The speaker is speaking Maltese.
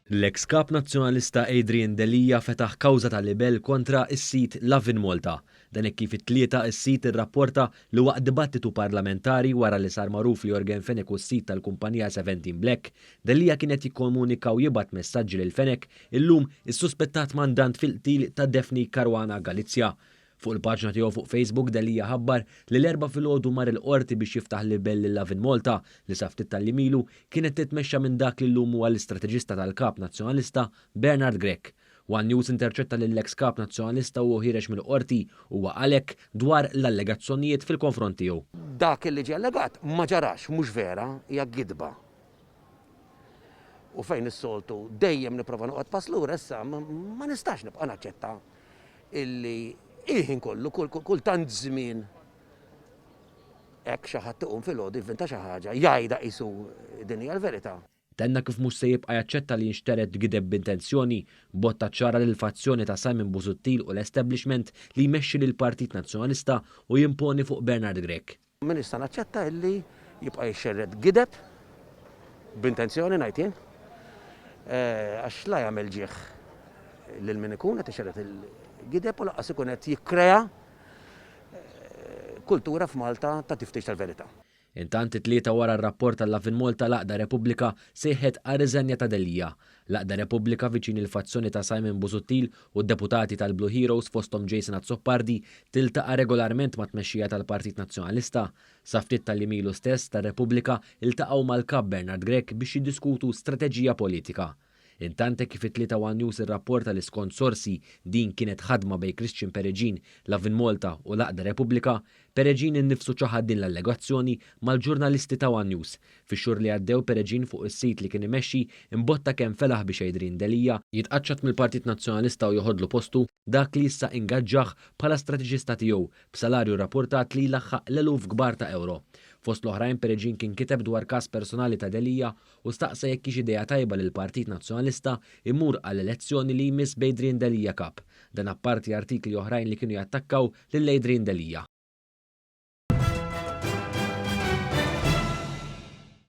L-eks Kap Nazzjonalista Adrian Delia fetaħ kawża ta' libell kontra s-sit Lovin Malta. Dan hekk kif it-Tlieta s-sit irrapporta li waqt dibattitu parlamentari wara li sar magħruf li Yorgen Fenech hu s-sid tal-kumpanija Seventeen Black, Delia kien qed jikkomunika u jibgħat messaġġi lil Fenech, illum is-suspettat mandant fil-qtil ta' Daphne Caruana Galizia. Fuq il-paġna tiegħu fuq Facebook Delia ħabbar li l-Erbgħa filgħodu mar il-Qorti biex jiftaħ libell lil Lovin Malta li sa ftit tal-jiem ilu kienet titmexxa minn dak li llum huwa l-istrateġista tal-Kap Nazzjonalista Bernard Grech. One News interċetta lill-eks Kap Nazzjonalista u hu ħiereġ mill-Qorti. Huwa qal hekk dwar l-allegazzjonijiet fil-konfront tiegħu. Dak li ġie allegat ma ġarax, mhux vera, hija gidba. U fejn is-soltu dejjem nipprova noqgħod pass lura issa ma nistax nibqa' naċċetta illi il-ħin kollu, kull tant żmien hekk xi ħadd iqum filgħodu jivvinta xi ħaġa, jgħidha qisu din hija l-verità. Tenna kif mhux se jibqa' jaċċetta li jinxtered gideb b'intenzjoni, botta ċara lill-fazzjoni ta' Simon Busuttil u l-establishment li jmexxi lill-Partit Nazzjonalista u jimponi fuq Bernard Grech. M'iniex se naċċetta illi jibqa' jixxerred gideb, b'intenzjoni ngħid jien, għax la jagħmel ġieħ lil min ikun qed ixerred il-gideb u lanqas ikun qed jikkrea kultura f'Malta ta' tiftix tal-verità. Intant it-Tlieta wara r-rapport tal-Lovin Malta l-Għaqda Repubblika sejħet għar-riżenja ta' Delia. L-Għaqda Repubblika viċin il-fazzjoni ta' Simon Busuttil u d-deputati tal-Blue Heroes fosthom Jason Azzopardi tiltaqa' regolarment mat-tmexxija tal-Partit Nazzjonalista. Sa ftit tal-jiem ilu stess tar-Repubblika iltaqgħu mal-Kap Bernard Grech biex jiddiskutu strateġija politika. Intant hekk kif it-Tlieta one News irrapporta li skont sorsi din kienet ħadma bejn Christian Peregin, Lovin Malta u l-Għaqda Repubblika, Peregin innifsu ċaħad din l-allegazzjoni mal-ġurnalisti ta' one News. Fix-xhur li għaddew Peregin fuq is-sit li kien imexxi imbotta kemm felaħ biex Adrian Delia jitqaċċat mill-Partit Nazzjonalista u joħodlu postu dak li issa ingaġġah bħala strateġista tiegħu b'salarju rrapportat li jlaħħaq l-eluf kbar ta' ewro. Fost l-oħrajn Peregin kien kiteb dwar każ personali ta' Delia u staqsa jekk hix idea tajba li l-Partit Nazzjonalista jmur għall-elezzjoni li jmiss b'Adrian Delia Kap. Dan apparti artikli oħrajn li kienu jattakkaw lil Adrian Delia.